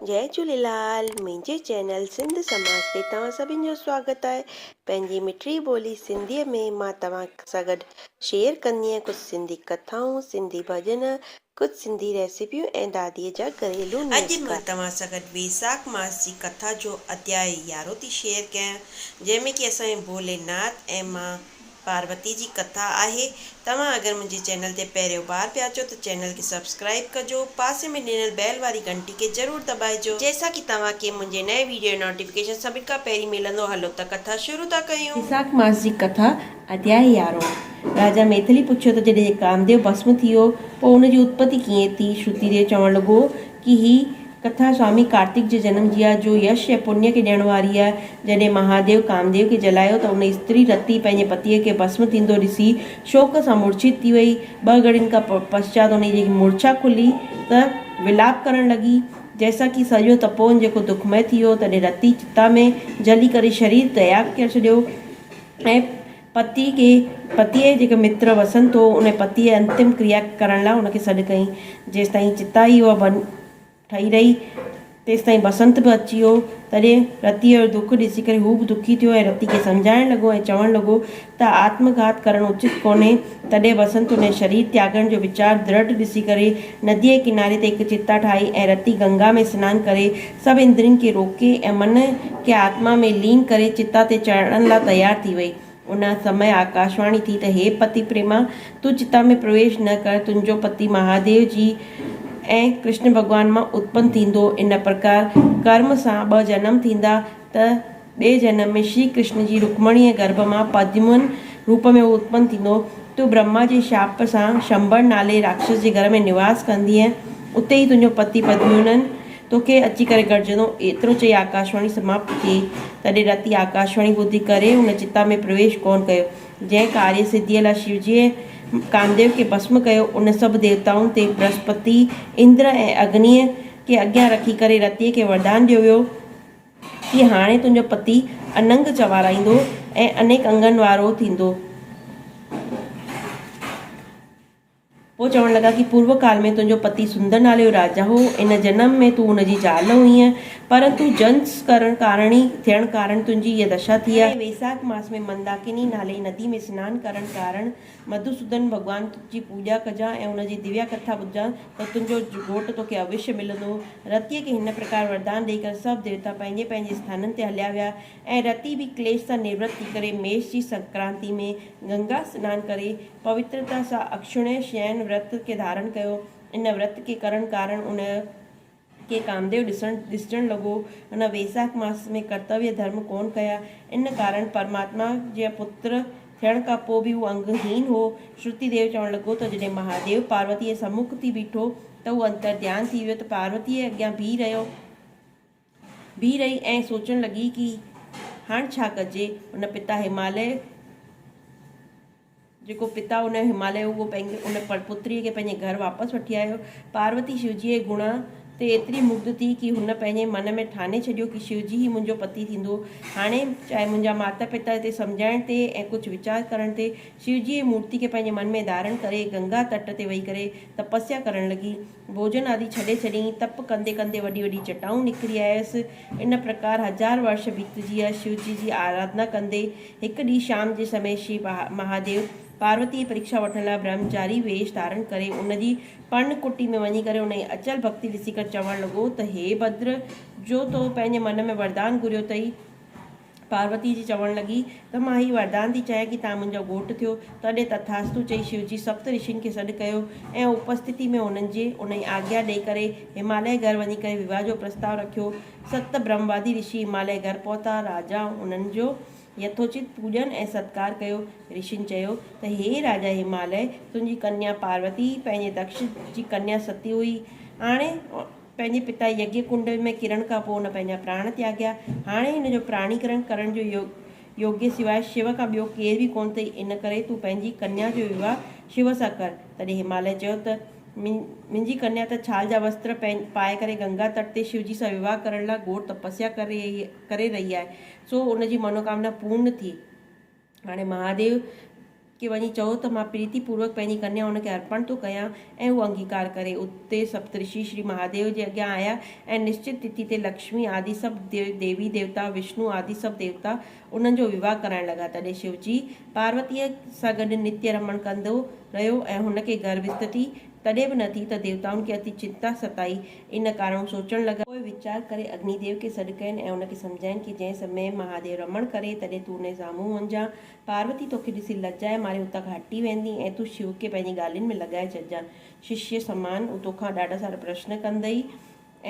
جئي جهوليلال منهنجي چينل سنڌ سماج تي توهان سڀن جو سواگت آهي پنهنجي مٺڙي ٻولي سنڌي ۾ مان توهان سان گڏ شيئر ڪندي آهيان ڪجهه سنڌي ڪٿائون سنڌي ڀڄن ڪجهه سنڌي ريسيپيون ۽ دادي جا گهريلو اڄ نسخا. مان توهان سان گڏ ويساک ماس جي ڪٿا جو اڌياء يارهون ٿي شيئر ڪيان جنهن ۾ ڪي اسان جي ڀوليناٿ ۽ مان پاروتي جي ڪٿا آهي توهان اگر منهنجي چينل تي پهريون بار پيا اچو ته چينل کي سبسڪرائيب ڪجو پاسي ۾ ڏنل بيل واري گهنٽي کي ضرور دٻائجو جنهن سان ڪي توهان کي منهنجي نئين ويڊيو جو نوٽيفڪيشن سڀن کان پهرين ملندو هلو ته ڪٿا شروع ٿا ڪيون. ويساک ماس جي ڪٿا اڌياء يارهون. راجا ميٿلي پڇيو ته جڏهن ڪامديو ڀسم ٿي ويو پوء ان جي اتپتي ڪيئن ٿي؟ شروتيديو چوڻ لڳو ڪي هي ڪٿا سوامي ڪارتڪ جي جنم جي آ، جو يش ۽ پڃ کي ڏيڻ واري آ. جڏهن مهاديو ڪامديو کي جلايو ته ان استري رتي پنهنجي پتيء کي ڀسم ٿيندو ڏسي شوڪ سان مورڇت ٿي وئي. ٻه گهڙين کان پشچات انهيء جي مورڇا کلي ته ولاپ ڪرڻ لڳي، جنهن سان ڪي سڄو تپوون جيڪو دکمئي ٿي ويو. تڏهن رتي چتا ۾ جلي ڪري شرير تياڳ ڪري ڇڏيو ۽. پتيء کي، پتيء جو جيڪو متر وسنت هو، ان پتيء انتم ڪريا ڪرڻ لاء هن کي سڏ ڪيائين. جيستائين چتا ئي اها بن ٺهي رهي، تيستائين بسنت به اچي ويو. تڏهن رتيء جو دک ڏسي ڪري هو به دکي ٿيو ۽ رتي کي سمجهائڻ لڳو ۽ چوڻ لڳو ته آتم گهات ڪرڻ اچت ڪونهي. تڏهن بسنت ان شرير تياڳڻ جو ويچار درڍ ڏسي ڪري نديء جي ڪناري تي هڪ چتا ٺاهي ۽ رتي گنگا ۾ سنان ڪري سڀ اندرين کي روڪي ۽ من کي آتما ۾ لين ڪري چتا تي چڙهڻ لاء تيار ٿي وئي. ان سمي آڪاشواڻي ٿي ته هي پتي پريما! تون چتا ۾ پرويش نه ڪر، تنهنجو پتي مهاديو جي ۽ ڪرشن ڀڳوان مان اتپن ٿيندو. ان پرڪار ڪرم سان ٻه جنم ٿيندا ته ٻئي جنم ۾ شري ڪرشن جي رڪمڻيء گرڀ مان پدمن روپ ۾ هو اتپن ٿيندو. تون برهما جي شاپ سان شمبر نالي راڪشس جي گهر ۾ نواس ڪندينء. اتي ئي تنهنجو پتي پدميونن توکي اچي ڪري گڏجندو. ايترو چئي آڪاشواڻي سماپت ٿي. تڏهن رتي آڪاشواڻي ٻڌي ڪري هن چتا ۾ پرويش ڪونه ڪيو. جنهن ڪاريه سڌيء لاء شوجيء ڪامديو کي ڀسم ڪيو، ان سڀ ديوتائن تي برهسپتي، اندر ۽ اگنيء کي اڳيان رکي ڪري رتيء کي وردان ڏيو ويو. ڪي هاڻي تنهنجو پتي اننگ چوارائيندو ۽ انيڪ انگن وارو ٿيندو. پوء چوڻ لڳا ڪي پورو ڪال ۾ تنهنجو پتي سندر نالي جو راجا هو. ان جنم ۾ تون هن جي زال هئينء، پرنتو جنس ڪرڻ ڪارڻي ٿيڻ ڪارڻ تنهنجي هيء دشا ٿي آهي. ويساک ماس ۾ منداڪني نالي ندي ۾ سنان ڪرڻ ڪارڻ مڌوسودن ڀڳوان جي پوڄا ڪجان ۽ ان جي دويا ڪٿا ٻڌجان ته تنهنجو گهوٽ توکي اوشيه ملندو. رتيء کي هن پرڪار وردان ڏيئي ڪري سڀ ديوتا پنهنجي پنهنجي اسٿانن تي هليا ويا ۽ رتي به ڪليش سان نرورت ٿي ڪري ميش جي سنڪرانتي ۾ گنگا سنان ڪري پوترتا سان اڪشڻي شين ورت کي ڌارڻ ڪيو. ان ورت کي ڪرڻ ڪارڻ ان. کي ڪامديو ڏسڻ ڏسجڻ لڳو. هن ويساک ماس ۾ ڪرتويه ڌرم ڪونه ڪيا. ان ڪارڻ پرماتما جي پتر ٿيڻ کان پوء به هو انگ هين هو. شروتي ديو چوڻ لڳو ته جڏهن مهاديو پاروتيء جي سمک ٿي بيٺو ته هو انتر ڌيان ٿي ويو ته پاروتيء اڳيان بيهي رهيو. بيهي رهي ۽ سوچڻ لڳي ڪي هاڻ ڇا ڪجي؟ هن پتا هماليه. جيڪو پتا ان هماليه هو، اهو پنهنجي ان پتريء کي پنهنجي گهر واپس وٺي آيو. پاروتي شوجيء جي گڻ تي ايتري مگڌ ٿي ڪي هن پنهنجي من ۾ ٺاني ڇڏيو ڪي شوجي ئي منهنجو پتي ٿيندو. هاڻي چاهي منهنجا ماتا پتا تي سمجهائڻ تي ۽ ڪجهه ويچار ڪرڻ تي شوجيء جي مورتي کي پنهنجي من ۾ ڌارڻ ڪري گنگا تٽ تي ويهي ڪري تپسيا ڪرڻ لڳي. ڀوڄن آدي ڇڏي ڇڏيائين. تپ ڪندي ڪندي وڏي وڏي جٽائون نڪري آيس. ان پرڪار هزار ورش بيتجي ويا. شوجي جي آراڌنا ڪندي هڪ ڏينهن شام جي سمي شري مهاديو پاروتيء جي پريکشا وٺڻ لاء برهمچاري ويش ڌارڻ ڪري ان جي پرن ڪٽي ۾ وڃي ڪري ان جي اچل ڀڳتي ڏسي ڪري چوڻ لڳو ته هي ڀدر! جو تو پنهنجي من ۾ وردان گهريو اٿئي، پاروتي جي چوڻ لڳي ته مان هي وردان ٿي چاهيان ڪي توهان منهنجا گهوٽ ٿيو. تڏهن تٿاستو چئي شو جي سپت رشين کي سڏ ڪيو ۽ اپسٿتي ۾ انهن جي انهي آگيا ڏئي ڪري هماليه گهر وڃي ڪري وواهه جو پرستاء رکيو. ست برهموادي رشي هماليه گهر پهتا. راجا انهن جو يٿوچت پوڄن ۽ ستڪار ڪيو. رشين چيو ته هي راجا هماليه تنهنجي ڪنيا پاروتي پنهنجي دڪش جي ڪنيا ستي هئي. هاڻي پنهنجي پتا يگيه ڪنڊ ۾ ڪرڻ کان پوء هن پنهنجا پراڻ تياڳيا. هاڻي هن جو پراڻيڪرڻ ڪرڻ جو يوگيه سواء شو کان ٻيو ڪير به ڪونه اٿئي، ان ڪري تون پنهنجي ڪنيا جو وواهه شو سان ڪر. تڏهن هماليه چيو ته، منهنجي ڪنيا ته ڇال جا وستر پائي ڪري گنگا تٽ تي شوجي سان وواهه ڪرڻ لاء گهور تپسيا ڪري رهي آهي، سو ان جي منوڪامنا پورن ٿئي. هاڻي مهاديو کي وڃي چئو ته مان پريتي پوروڪ پنهنجي ڪنيا هن کي ارپڻ ٿو ڪيان ۽ هو انگيڪار ڪري. اتي سپترشي شري مهاديو جي اڳيان آيا ۽ نشچت تٿي تي لڪشمي آدي سڀ ديوي ديوتا، وشنو آدي سڀ ديوتا انهن جو وواهه ڪرائڻ لڳا. تڏهن شوجي پاروتيء سان گڏ نتيه رمڻ ڪندو رهيو ۽ هن کي گرڀ اسٿتي تڏهن به نه ٿي ته ديوتائن کي اتي چنتا ستائي، ان ڪارڻ هو سوچڻ لڳا. پوء ويچار ڪري اگني ديو کي سڏ ڪين ۽ ان کي سمجهاين ڪي جنهن سمي مهاديو رمڻ ڪري، تڏهن تون ان جي سامهون وڃجان. پاروتي توکي ڏسي لڄائي ماري اتان کان هٽي ويندي ۽ تون شو کي پنهنجي ڳالهين ۾ لڳائي ڇڏجان. ششيه سمان هو توکان ڏاڍا سارا پرشن ڪندئي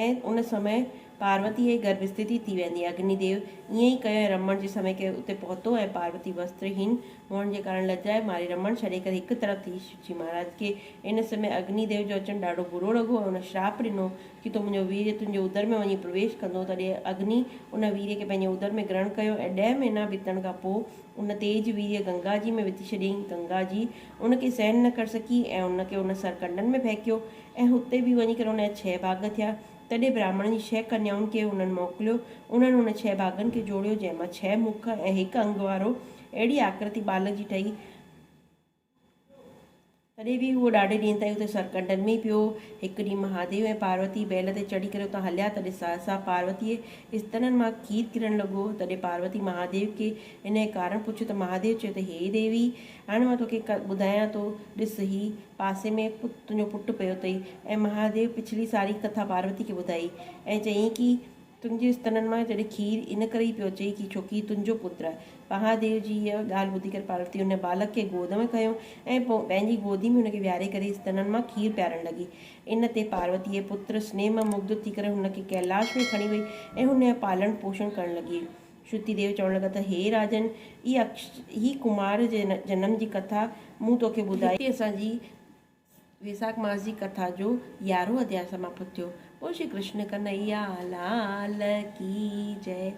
۽ ان سمي پاروتيء جي گرڀ اسٿتي ٿي ويندي. اگني ديو ائين ئي ڪيو ۽ رمڻ جي سمي کي اتي پهتو ۽ پاروتي وسترهين هئڻ جي ڪارڻ لڄائي ماري رمڻ ڇڏي ڪري هڪ طرف ٿي. شوجي مهاراج کي ان سمي اگني ديو جو اچڻ ڏاڍو برو لڳو ۽ هن شراپ ڏنو ڪي تو منهنجو ويريه تنهنجي ادر ۾ وڃي پرويش ڪندو. تڏهن اگني ان ويريه کي پنهنجي ادر ۾ گرهڻ ڪيو ۽ ڏهه مهينا بيتڻ کان پوء ان تيج ويريه گنگا جي ۾ وجهي ڇڏيائين. گنگا جي ان کي سهن نه ڪري سگهي ۽ ان کي ان سرڪنڊن ۾ ڦيڪيو ۽ هتي به وڃي ڪري ان جا ڇهه ڀاڳ ٿيا. تڏهن براهمڻن جي ڇهه ڪنيائن کي هنن موڪليو. انهن ان ڇهه ڀاڳن کي جوڙيو، جنهن مان ڇهه مک ۽ هڪ انگ وارو اهڙي آڪرتي ٻالڪ جي ٺهي. تڏهن به هو ڏاڍي ڏينهن تائين اتي سرڪنڊن ۾ ئي پيو. هڪ ڏينهن مهاديو ۽ پاروتي بيل تي چڙهي ڪري اتان هليا. تڏهن سهسا پاروتيء استنن مان کير ڪرڻ لڳو. تڏهن پاروتي مهاديو کي انهيء ڪارڻ پڇيو ته مهاديو چيو ته هي ديوي! هاڻي مان توکي ٻڌايان ٿو، ڏس هي پاسي ۾ تنهنجو پٽ پيو اٿئي. ۽ مهاديو پڇلي ساري ڪٿا پاروتي کي ٻڌائي ۽ چيائين ڪي تنهنجي استنن مان جڏهن کير ان ڪري ئي پيو اچي ڪي ڇوڪي هي تنهنجو پتر آهي. مهاديو جي اها ڳالهه ٻڌي ڪري پاروتي ان ٻالڪ کي گود ۾ کنيو ۽ پوء پنهنجي گودي ۾ ان کي ويهاري ڪري استنن مان کير پيارڻ لڳي. ان تي پاروتيء پتر سنيهه مان مگڌ ٿي ڪري هن کي ڪيلاش ۾ کڻي وئي ۽ هن جو پالڻ پوشڻ ڪرڻ لڳي. شروتي ديو چوڻ لڳا ته هي راجن! هي ڪمار جي جنم جي ڪٿا مون توکي ٻڌائي. هتي اسان جي ويساک ماس جي ڪٿا جو يارهون اڌياء سماپت ٿيو. پوء شري ڪرشن ڪنهيا لال ڪي جئه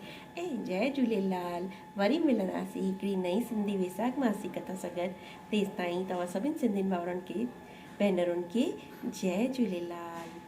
۽ جئه جهوليلال. وري ملنداسين هڪڙي نئين سنڌي ويساک ماس جي ڪٿا سان گڏ. تيستائين توهان سڀني سنڌين ڀائرن کي ڀينرن کي جئه جهوليلال.